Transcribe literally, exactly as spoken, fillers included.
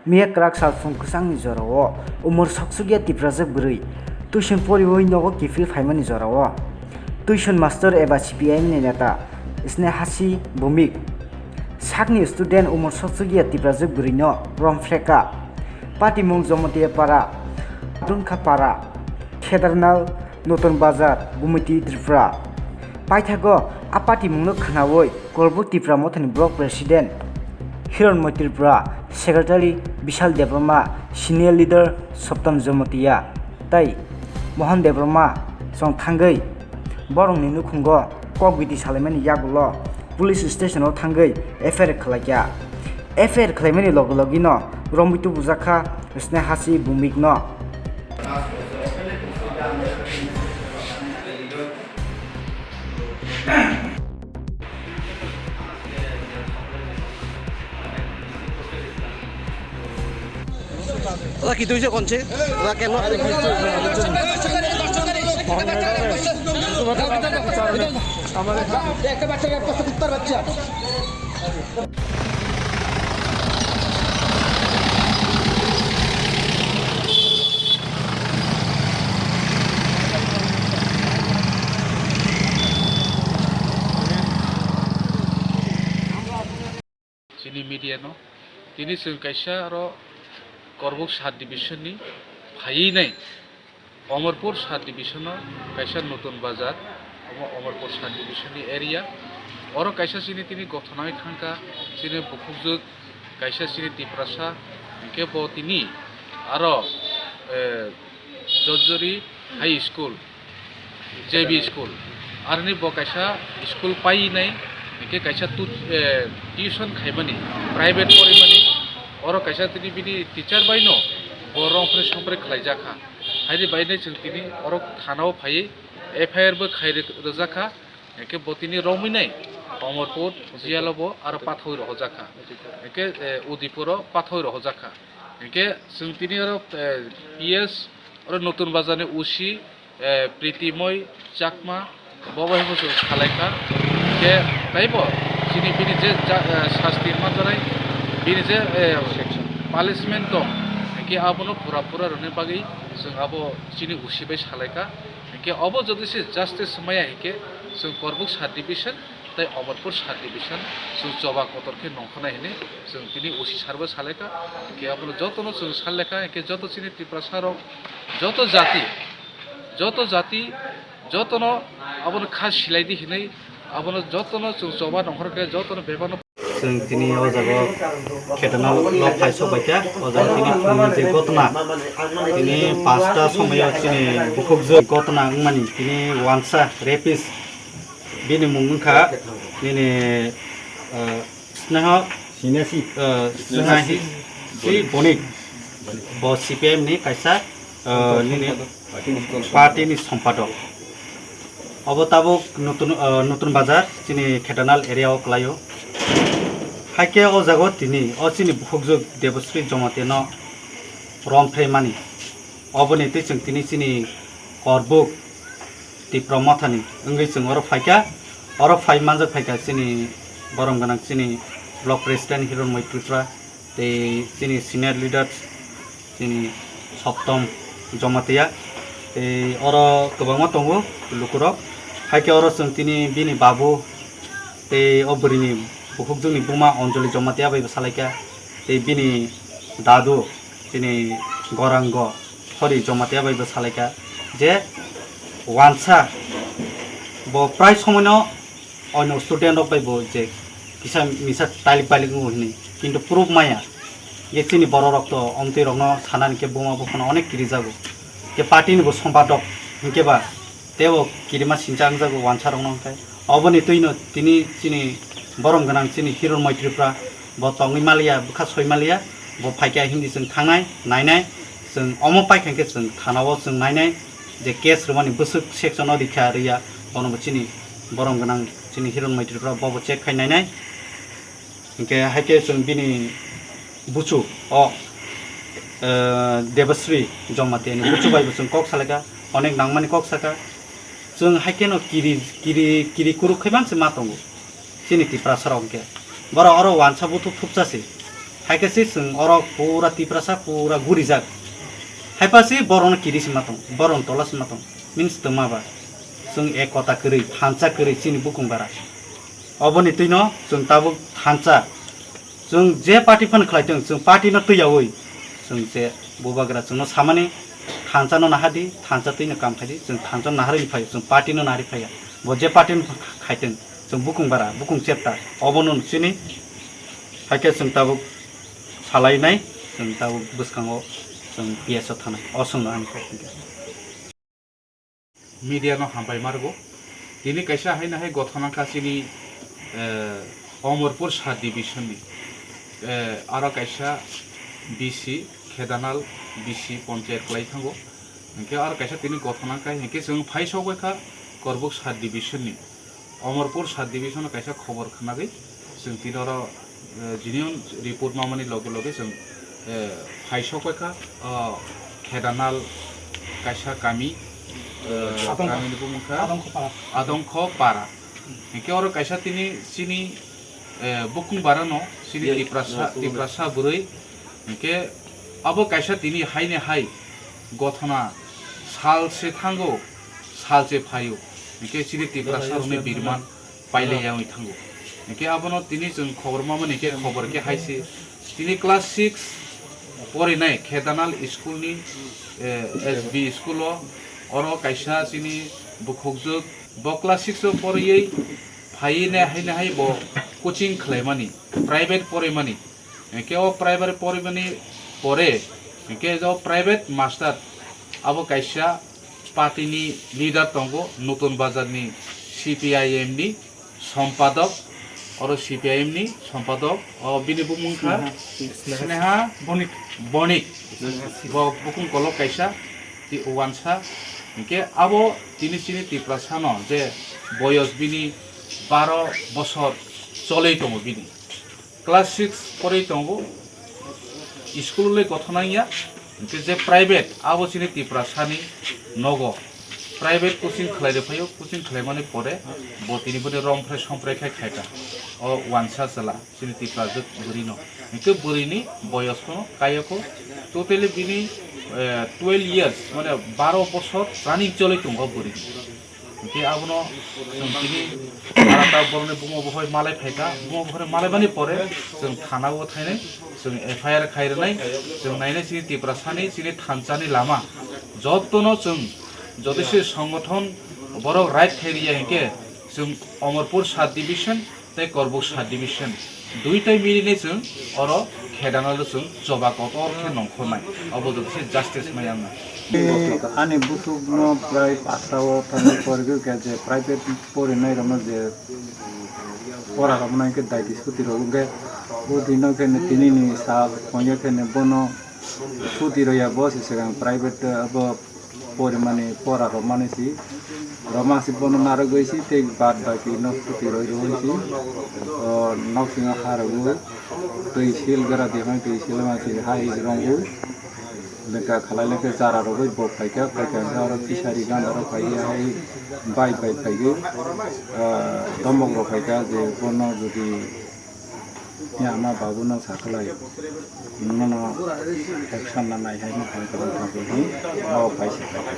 Miya kwrak salsong kwchangni jorao umor soksukya Tiprajwk bwrwi tuition poriwi nogo kiphil phaimani jorao tuition master eba C P I M ni neta Snehasi Bhumik sakni student umor soksukya Tiprajwk bwrwino romphrekha. Patimung Jomotiya Para, Dungkha Para, Khedarnal, Notun Bazar, Gumiti, Tripura. Paithago a patimungno khwnawi Korbuk Tipra Mothani Block President Hironmoi Tripura, Secretary Bishal Debbarma, Senior Leader Soptam Jomotiya tei Mohan Debbarma chwng thangwi borokni nukhungo kok bidi salaimani yagulo police station o thangwi F I R khlaikha. F I R khlaimani logi logino romwi tubujakha Snehasi Bhumikno. ওরা কি দুইশো কোন সে? ওরা কেন? একটা বাচ্চাকে একটা কুত্তার বাচ্চা। Chini media no, tini chwng kaisa aro Korbuk sub division ni phaiwi nai Omorpur sub division o kaisa Notun Bazar, omo Omorpur sub division ni area. Oro kaisa chini tini gothonai thangkha, chini bukhukjwk kaisa chini Tiprasa, hinkhe bo tini aro, eh, Jojori High School, J B school. Aroni bo kaisa school painai, hinkhe kaisa tu-, eh, tuition khaimani, private porimani. Oro kaisa tini bini teacher bai no bo romphre somphre khlaijakha. Haini bai nai chwng tini oro thana o phaiwi F I R bo khai rw-, rwjakha. Hinkhe bo tini romwi nai Omorpur jail o bo aro pathawi rohorjakha. Hinkhe, eh, Udipur o pathawi rohorjakha. Hinkhe chwng tini oro, eh, P S oro Notun Bazar ni O C, eh, Pritimoi Chakma, bo bai bo chwng salaikha. Hinkhe taibo chini bini je ja-, eh, sasti manjanai, bini je, eh, punishment tong, hinkhe abono pura pura rwna bagwi chwng abo chini O C bai salaikha. Hinkhe obo jodi se justice maya hinkhe chwng Korbuk sub division tei Omorpur sub division chwng choba kotor khe nongkhornai hinwi chwng tini O C sir bo salaikha. Hinkhe abono jotono chwng salaikha, hinkhe joto chini Tiprasa rok, joto jati, joto jati, jotono abono kha silai di hinwi abono jotono chwng choba nongkhor khe jotono bebakno. Chwng tini o jaga o khetorna lok phai sok bai kha. O jaga tini phungni je gotna, tini pasta somoi o chini bukhukjwk gotna wngmani tini wansa rapist, bini mung wngkha nini, ah, Sneha, Sneha si, ah, Sneha si, si Bonik, bo C P I M ni kaisa, ah, nini party ni sompadok. Obo tabuk Nutun, ah, Nutun Bazar, chini Khetanal area o kwlaio. Haikhe o jaga o tini, o chini bukhukjwk Debosri Jamatia no romphre mani. Oboni twi chwng tini chini Korbuk Tipra Mothani wngwi chwng oro phaikha. Oro phai manjak phaikha chini borom gwnang chini Block President Hironmoi Tripura. Tei chini senior leaders, chini Soptom Jamatia, tei oro kwbangma tongo lukurok. Haikhe oro chwng tini bini babu tei o bwrwini bukhukjwkni buma Anjali Jamatia bai bo salaikha, tei bini dadu chini Gorango Hori Jamatia bai bo salaikha je wansa bo prai somoino Oino student rok bai bo je kisa misa tailik bailik wngo hinwi, kintu proof maya. Ye chini borok rok to omtwi rokno sanani khe buma buphano onek kirijago. Khe party ni bo sompadok hinkhe ba tebo kirima sincha wngjago wansa rokno hinkhe. Oboni twino tini chini borom gwnang chini Hironmoi Tripura bo tongwi maliya, bwkha soi maliya, bo phaikha hindi chwng thangnai, nainai, chwng omo paikha hinkhe chwng thana o chwng nainai. Je case rwmani bwswk section o rikha rwya, bono bo chini borom gwnang chini Hironmoi Tripura bobo check khai nainai. Hinkhe haikhe chwng bini buchu o, eh, Debasri Jamatia ni buchu bai bo chwng kok salaikha, onek nangmani kok saka. Chwng haikhe no kiri, kiri, kiri kuruk khai bangse ma tongo. Chini Tiprasa rok hinkhe borok oro wansa buthuk thupsa se. Hai khe se chwng oro pura Tiprasa pura gurijak. Hai pa se borokno kiri se ma tong, borokno tola se ma tong. Means twma ba. Chwng ek kota kwrwi, thansa kwrwi chini bukung bara. Oboni twino chwng tabuk thansa. Chwng je party phano khlai tong, chwng party no twiyaui. Chwng je bubagra chwngno samani thansa no nahadi, thansa twino kam khaidi, chwng thansa no naharwi phai, chwng party no naharwi phaiya. Bo je party no khai tong, chwng bukung bara, bukung chepta. Obono chini hai khe chwng tabuk salainai, chwng tabuk bwskango chwng P S o thanai. O chwngno ani kok hwnkhe. Media no hambai margo. Tini kaisa haino hai gothona kha chini, eh, Omorpur sub division ni, eh, aro kaisa B C, Khedanal B C ponchayat kwlai thango. Hinkhe aro kaisa tini gothona kha, hinkhe chwng phai sok bai kha Korbuk sub division ni. Omorpur sub division o kaisa khobor khwnagwi chwng tini oro, eh, genuine report mamani loge loge chwng, eh, phai sok bai kha, oh, Khedanal kaisa kami, eh, Adongkho. Kamini bumung kha Adongkho para. Adongkho para. Hinkhe oro kaisa tini chini, eh, bukung barano chini Yes, Tiprasa, yes, Tiprasa bwrwi. Hinkhe abo kaisa tini haini hai gothona sal se thango, sal se phaio. Hinkhe chini Tiprasa rokni birman pailai yawi thango. Hinkhe abono tini chwng khobor mamani khe khobor khe hai se. Tini class six porinai Khedanal school ni, eh, S B school o, oro kaisa chini bukhukjwk bo class six o poriwi phaiwi ne haino hai bo coaching khlaimani, private porimani. Hinkhe o private porimani pore, hinkhe o private master abo kaisa party ni leader tongo, Nutun Bazar ni C P I M ni sompadok, oro C P I M ni sompadok, o bini bumung kha Sneha. Sneha Bonik. Bonik. Bo bukung kolok kaisa, ti wansa. Hinkhe abo tini chini Tiprasa no je boyos bini baro bosor cholwi tongo bini. Class six porwi tongo, school le gothona ya, hinkhe je private abo chini Tiprasa ni nogo private coaching khlai rw phaio, coaching khlaimani pore bo tini boni romphre somphre khe khaika o wansa chwla chini Tiprajwk bwrwi no. Hinkhe bwrwi ni boyos phano kayoko totally bini, eh, twelve years, mane baro bosor running cholwi tongo bwrwi. Hinkhe abono chwng tini arata borokni buma buphai malai phaikha, buma buphai malaimani pore chwng thana o thainai, chwng F I R khai rwnai, chwng nainai chini Tiprasani chini thansa ni lama jottono chwng jodi se songothon borok right khai riya hinkhe chwng Omorpur sub division tei Korbuk sub division duitai milinai chwng oro Khedanalo chwng choba kotor khe nongkhornai, obo jodi se justice maya wngna. Ani bwswkno prai pasao thangwi porigwi khe je private porinai rokno je pora rok mwnai khe daiti suti rok wngkhe o dino khe tini ni sal phone khe bono suti rwya bo se swkang private abo porimani pora romani si romasi bono narwgwi si tei bad baki no suti roi roi si o nok singo ha rwgwi twi sil gra di hwn twi sil ma si hai rongwi. Lekha khalai lekha chara rogwi bo phaikha, phaikha hwnkhe oro fishery gana rok phaiwi hai bike bai phaiwi, ah, domok rok phaikha je bono jodi ya ama babu no sakhlai nono action na nai hai no hai kwrwng thangwi hi o paisa phaikha.